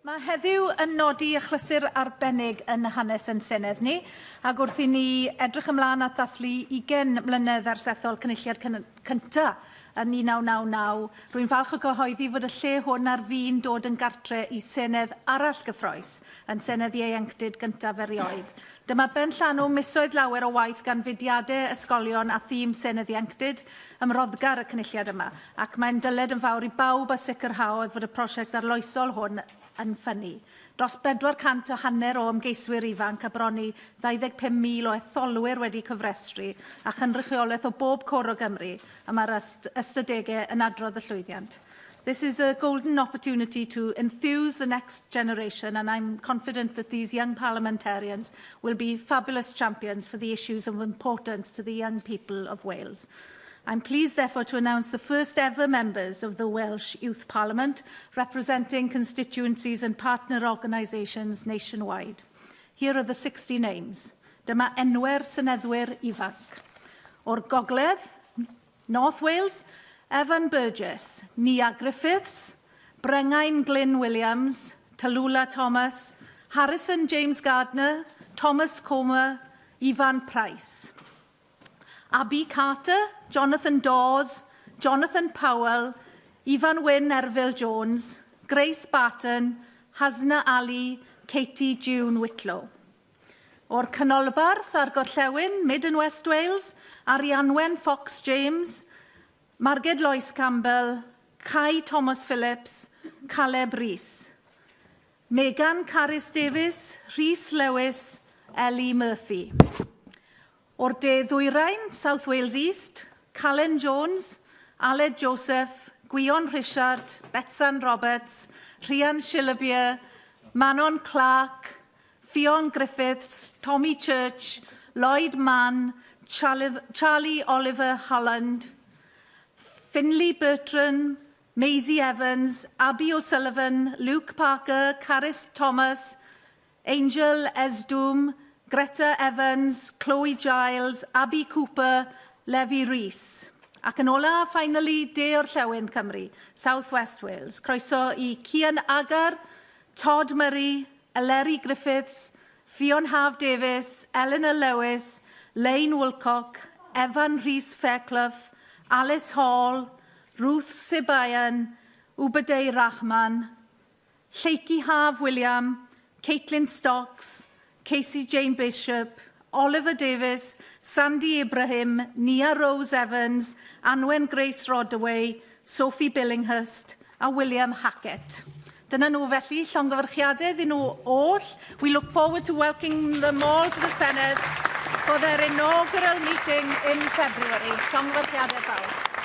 Mae heddiw yn nodi achlysur arbennig yn hanes yn Senedd ni, ac wrth i ni edrych ymlaen at ddathlu 20 mlynedd ers ethol cynulliad cyntaf yn 1999, rwy'n falch o gyhoeddi fod y lle hwn ar fin dod yn gartre i Senedd arall gyffrous, yn Senedd Ieuenctid gyntaf erioed. Dyma benllanw misoedd lawer o waith gan fudiadau, ysgolion a thîm Senedd Ieuenctid ymroddgar y cynulliad yma, ac mae'n dyled yn fawr i bawb a sicrhaodd fod y prosiect arloesol hwn yn ffynnu. Dros 450 o ymgeiswyr ifanc a bron i 25,000 o etholwyr wedi cyfrestru a chynrychiolaeth o bob cwr o Gymru, a mae'r ystadegau yn adrodd y llwyddiant. This is a golden opportunity to enthuse the next generation, and I'm confident that these young parliamentarians will be fabulous champions for the issues of importance to the young people of Wales. I'm pleased, therefore, to announce the first ever members of the Welsh Youth Parliament, representing constituencies and partner organisations nationwide. Here are the 60 names. Dyma enwau'r seneddwyr ifanc. O'r Gogledd, North Wales, Evan Burgess, Nia Griffiths, Brengain Glyn Williams, Tallulah Thomas, Harrison James Gardner, Thomas Comer, Ivan Price. Abby Carter, Jonathan Dawes, Jonathan Powell, Ifan Wyn Erfyl Jones, Grace Barton, Hasna Ali, Katie June Whitlow. O'r Canolbarth a'r Gorllewin, Mid and West Wales, Arianwen Fox James, Marged Lois Campbell, Kai Thomas Phillips, Caleb Rees. Megan Caris Davies, Rhys Lewis, Ellie Murphy. O'r De Ddwyrain, South Wales East, Calen Jones, Aled Joseph, Gwion Richard, Betsan Roberts, Rhian Shillabeer, Manon Clark, Ffion Griffiths, Tommy Church, Lloyd Mann, Charlie Oliver Holland, Finley Bertrand, Maisie Evans, Abby O'Sullivan, Luke Parker, Caris Thomas, Angel Esdwm, Greta Evans, Chloe Giles, Abby Cooper, Levi Rees. Ac yn ola, finally, De Orllewin Cymru, South West Wales. Croeso i Cian Agar, Todd Murray, Eleri Griffiths, Ffion Haf Davies, Eleanor Lewis, Lane Woolcock, Evan Rhys Fairclough, Alice Hall, Ruth Sibayan, Ubadey Rahman, Lleucu Haf William, Caitlin Stocks, Casey Jane Bishop, Oliver Davis, Sandy Ibrahim, Nia Rose Evans, Anwen Grace Rodaway, Sophie Billinghurst a William Hackett. Dyna nhw felly, llongyfarchiadau iddyn nhw oll. We look forward to welcoming them all to the Senedd for their inaugural meeting in February. Llongyfarchiadau fawr.